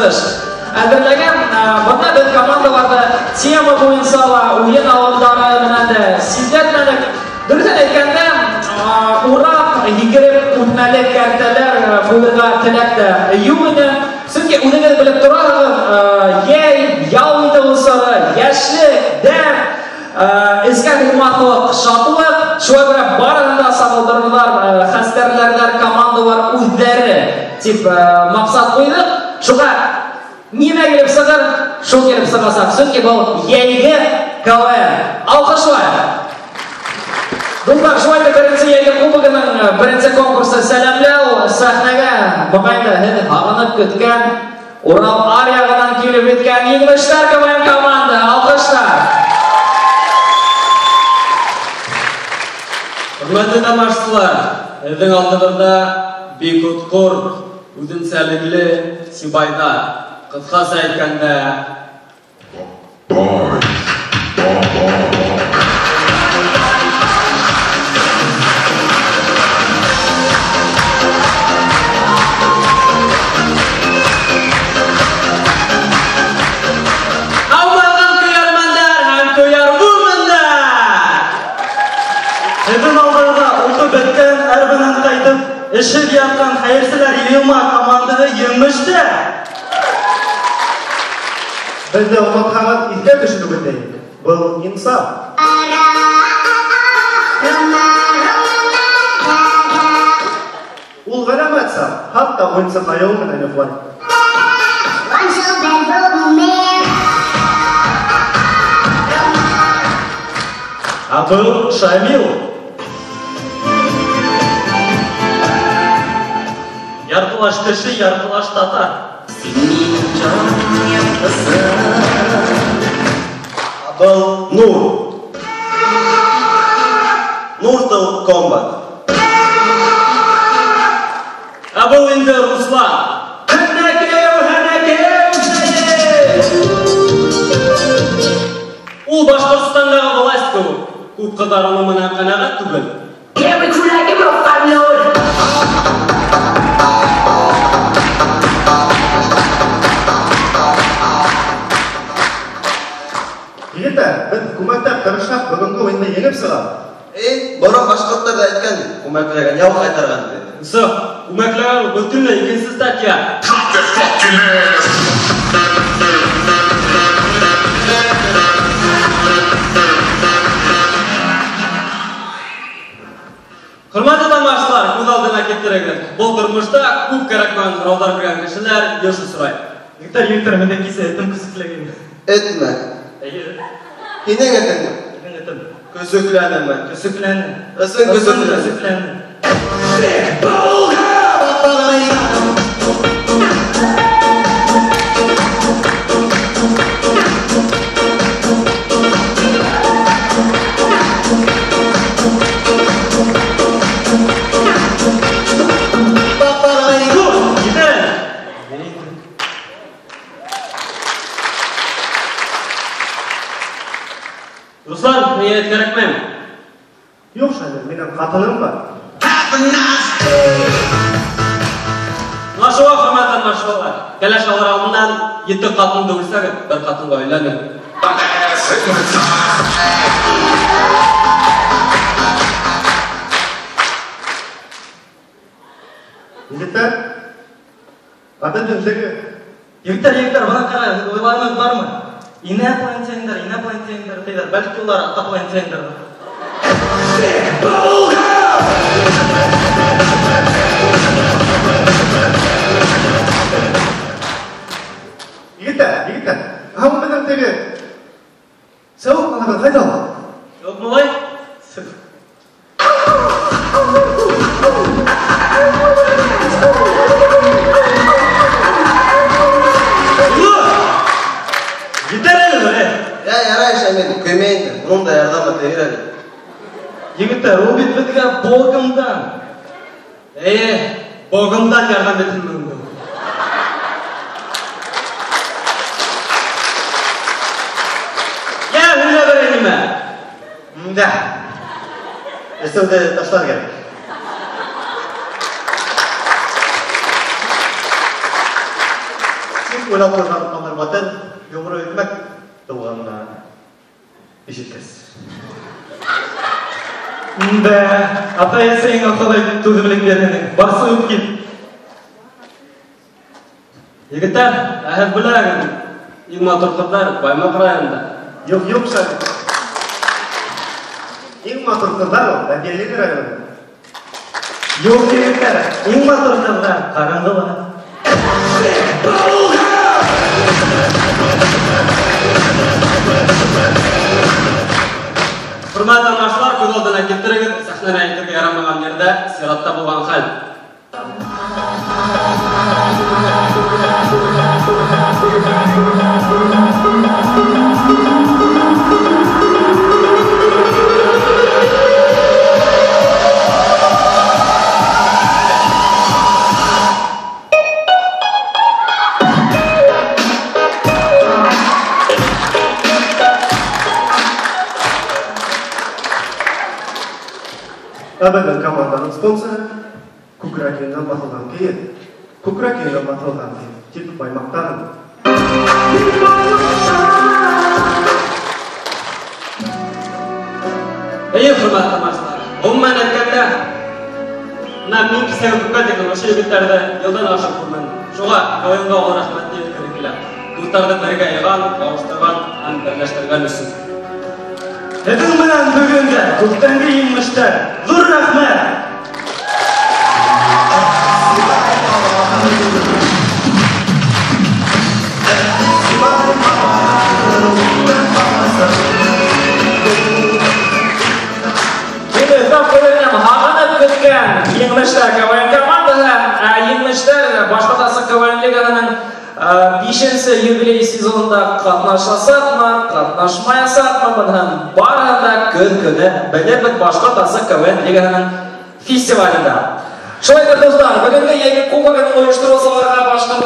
чыгыш әҙерләгән. Бында беҙ командаларҙы тема буйынса ла, уйын алымдары менән дә ситләтмәнек. Дөрөҫөн әйткәндә, урап һикереп үтмәле кәртәләр ҡуйырға теләк тә юҡ ине. Сөнки үҙегеҙ белеп тораһығыҙ, йәй, ял итеү осоро, йәшлек, дәрт, эскә һыймаҫлыҡ шатлыҡ. Шуға күрә барыһын да сағылдырҙылар, хәстәрләрҙәр, командалар үҙҙәре тип маҡсат ҡуйҙыҡ. Шуға нимә килеп сығыр, шул килеп сығасаҡ. Сөнки был йәйге КВН. Алҡышлайыҡ. Дуҫтар, шулай итеп беренсе йәйге кубогының беренсе конкурсы сәләмләү сәхнәгә моғайын да һеҙ һағынып көткән Урал аръяғынан килеп еткән Еңештәр КВН команда. Алҡыштар. Хөрмәтле тамашасылар, һеҙҙең алдығыҙҙа бик отҡор, үҙенсәлекле Сибайҙар. Ҡыҫҡаса әйткәндә, Эшһеҙ ятҡан хәйерселәр йыйылма командаһы еңмеште. Беҙҙе онотһағыҙ, иҫкә төшөрөп үтәйек. Был инсаф. Ул ғәләмәт саф, хатта уйынсыҡ айыуы менән йоҡлай. Ә был Шамил. Яртылаш кеше, яртылаш татар. Был Нур. Нуртал Комбат. Ә был инде Руслан. Ул Башҡортостандағы власть кеүек. Күп ҡыҙҙар уның менән ҡәнәғәт түгел. Егеттәр, беҙ күмәкләп тырышһаҡ, бөгөнгө уйынды еңеп сығабыҙ. Эй, борон башҡорттар ҙа әйткән, күмәкләгән яу ҡайтарған тип. Сыҡ, күмәкләгән ул бөтөнләй икенсе статья. Хөрмәтле тамашасылар, күҙ алдына килтерегеҙ. Был тормошта күп кәрәкмәгән һорауҙар биргән кешеләр йыш осрай. Егеттәр, егеттәр, минең кисә этем көсөкләгәйне. Этме? Эйе. Һинең этеңме? Минең этем. Көсөкләнеме? Көсөкләне. Ысын көсөкләне. Көсөкләне. Руслан, миңә эт кәрәкмәй. Юҡ, Шамил, минең ҡатыным бар. Бына шуға, хөрмәтле тамашасылар, кәләш алыр алдынан ете ҡатынды үлсәгеҙ, бер ҡатынға өйләнегеҙ. Егеттәр, ғәҙәттән теге. Егеттәр, егеттәр, бына ҡарағыҙ, уйлағанығыҙ бармы? Инопланетяндар, инопланетяндар тиҙәр, бәлки улар атапланетяндар. Егеттәр, егеттәр, һау беҙҙең теге Сәүек малайҙар ҡайҙа ул? Сәүек малай? Етер әле, бе. Я, ярай, Шамил, көймә инде. Уның да ярҙамы тейер әле. Егеттәр, ул бит беҙгә Богомдан. Эйе, Богомдан ярҙам итер мөмкин. Йә, һөйлә берәй нимә? Да. Эсеүҙе ташлар кәрәк. Дип уйлап ҡуйған Ҡамар батыр, йомро икмәк тыуғанына ишеткәс. Дә, атай-әсәйеңә Хоҙай түҙемлек бирһен. Барсы кит. Егеттәр, ә һеҙ беләһегеҙме? Иң матур ҡыҙҙар Баймаҡ районында. Юҡ, юҡ, Шамил. Иң матур ҡыҙҙар ул Әбйәлил районында. Юҡ, егеттәр, иң матур ҡыҙҙар ҡараңғыла. Хөрмәтле тамашасылар, күҙ алдына килтерегеҙ, сәхнәне әйтергә ярамаған ерҙә сиратта булған хәл. Ә беҙҙең команданың спонсоры күкрәк йөнөнән баҫылған кейем. Күкрәк йөнөнән баҫылған кейем. Тип баймаҡтарын. Эйе, хөрмәтле тамашасылар. Ғөмүмән әйткәндә, бына мин кисәге күпкә тиклем ошо егеттәрҙе йылдан ашыу күрмәнем. Шуға КВН-ға оло рәхмәтне еткереп килә. Дуҫтарҙы бергә йыйған, ҡауыштырған һәм берләштергән өсөн. Һеҙҙең менән бөгөн дә күптәнге еңмештәр. Ҙур рәхмәт! Инде өҫтәп ҡуйырым, һағынып көткән еңмештәр КВН командаһы, ә еңмештәр Башҡорт КВН лигаһының бишенсе юбилей сезонында ҡатнашасаҡмы, ҡатнашмаясаҡмы, бының барыһын да көн көнө белербеҙ Башҡорт КВН лигаһының фестивалендә. Шулай итеп, дуҫтар, бөгөнгө йәйге кубогын ойоштороусыларға Башҡорт